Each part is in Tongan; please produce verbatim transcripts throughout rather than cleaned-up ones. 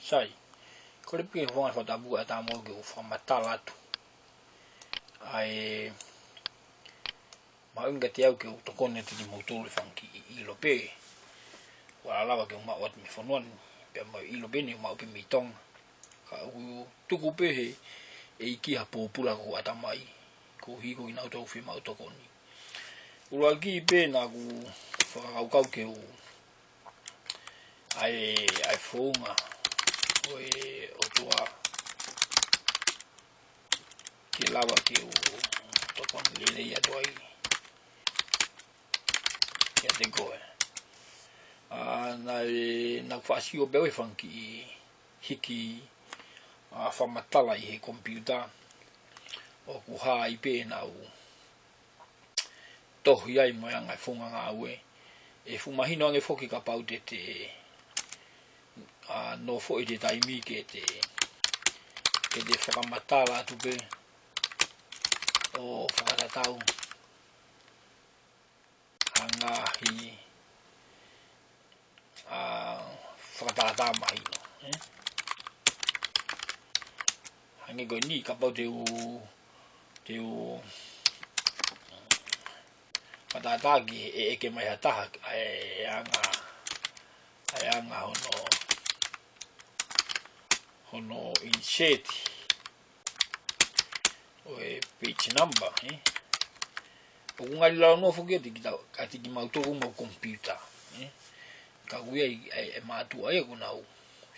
Sai, kole pē ke u hanga ʻo fakatāpui ʻataʻatā mo ke u fakamatala atu ʻa e mahuʻinga kiate au ke u tokoni atu kimoutolu ʻi he fanga kiʻi ʻilo pē ʻoku ala lava ke u maʻu atu mei he fonua ni, pea mo e ʻilo pē ni ʻoku maʻu pē mei Tonga. Ka ʻoku tuku pē he ʻEiki ha pōpula ki hoku ʻatamai, koeʻuhi ko kinautolu ʻoku fiemaʻu tokoni. ʻUluaki pē naʻa ku fakakaukau ke u ʻai, ʻai founga ʻo e ʻOtua ke lava ke u tokoni lelei atu ai kiate koe. ʻA, naʻe, naʻa ku faʻa sio pē au he fanga kiʻi hiki, ʻa, fakamatala ʻi he komipiuta ʻoku hā ai pē ʻenau tohi ai mo e anga e founga ngāue. ʻE fuʻu mahino ange foki kapau te te, ʻa, nofo ʻi he taimi ke te, ke te fakamatala atu pē ʻo fakatatau ʻa e ngaahi, ʻa, fakatātā mahino, ē? Hangē ko eni kapau te u, te u fakatātā ki he ʻeke mai ha taha ʻa e anga, ʻa e anga hono, hono insert ʻo e page number, ē? ʻOku ngali lalo noa foki ʻiate kita, ʻiate kimautolu mo e komipiuta, ē? Ka ʻoku ʻi ai e, e mātuʻa ia ʻoku nau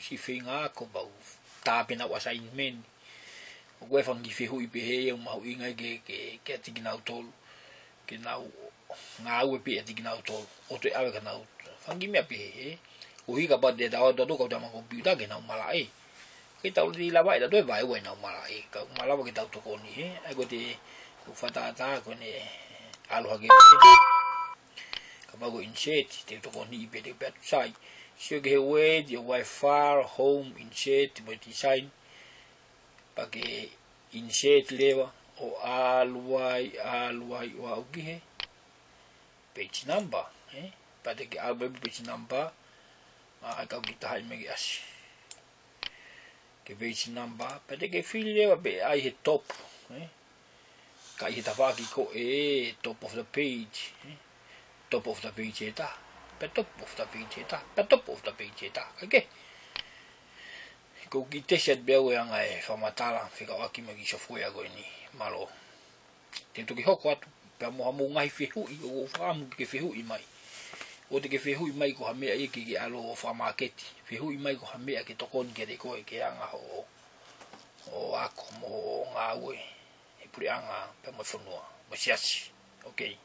siʻi feinga ako pau tā pē ʻenau assignment. ʻOku ʻi ai e fanga kiʻi fehuʻi pehē ia ʻoku mahuʻinga ai ke, ke, kiate kinautolu, ke nau ngāue pē ʻiate kinautolu ʻo toe ʻave kia nautolu. Fanga kiʻi meʻa pehē, ē? Koeʻuhi kapau te tau ʻatu ʻo kau tama komipiuta ke nau malaʻe. Ke tau lava ʻe tautolu e vaeua ʻenau malaʻe, ka ʻoku malava ke tau tokoni, ē? ʻA ia ko e, ko e fakatātā ko eni ʻalu hake pē. Kapau ko e insert, te u tokoniʻi pē, te u pehē atu, sai, sio ki he Word, ʻio, ʻoku ʻi ai e file, home, insert, mo e design. Pea ke insert leva ʻo ʻalu ai, ʻalu ai ʻo aʻu ki he page number, ē? Pea te ke ʻalu mai page number, ʻa, ʻai kau ki taha ʻi mei ke ʻasi ki he page number, pea te ke fili leva pē ʻai he top, ē? Ka ʻi he tafaʻaki ko ē top of the page, ē? Top of the page ʻe taha, pea top of the page ʻe taha, pea top of the page ʻe taha, kae kehe. Ko e kiʻi tesi atu pē ʻa e anga e fakamatala fekauʻaki mo e kiʻi software ko eni, mālō. Te u toki hoko atu pea mo ha mou ngaahi fehuʻi, ʻoku ou fakaʻamu ke fehuʻi mai. ʻOua te ke fehuʻi mai ko ha meʻa ia ke ke ʻalu ʻo fakamāketi. Fehuʻi mai ko ha meʻa ke tokoni kiate koe ke anga hoʻo, hoʻo ako mo hoʻo ngāue he puleʻanga pea mo e fonua, mo e siasi. Okay.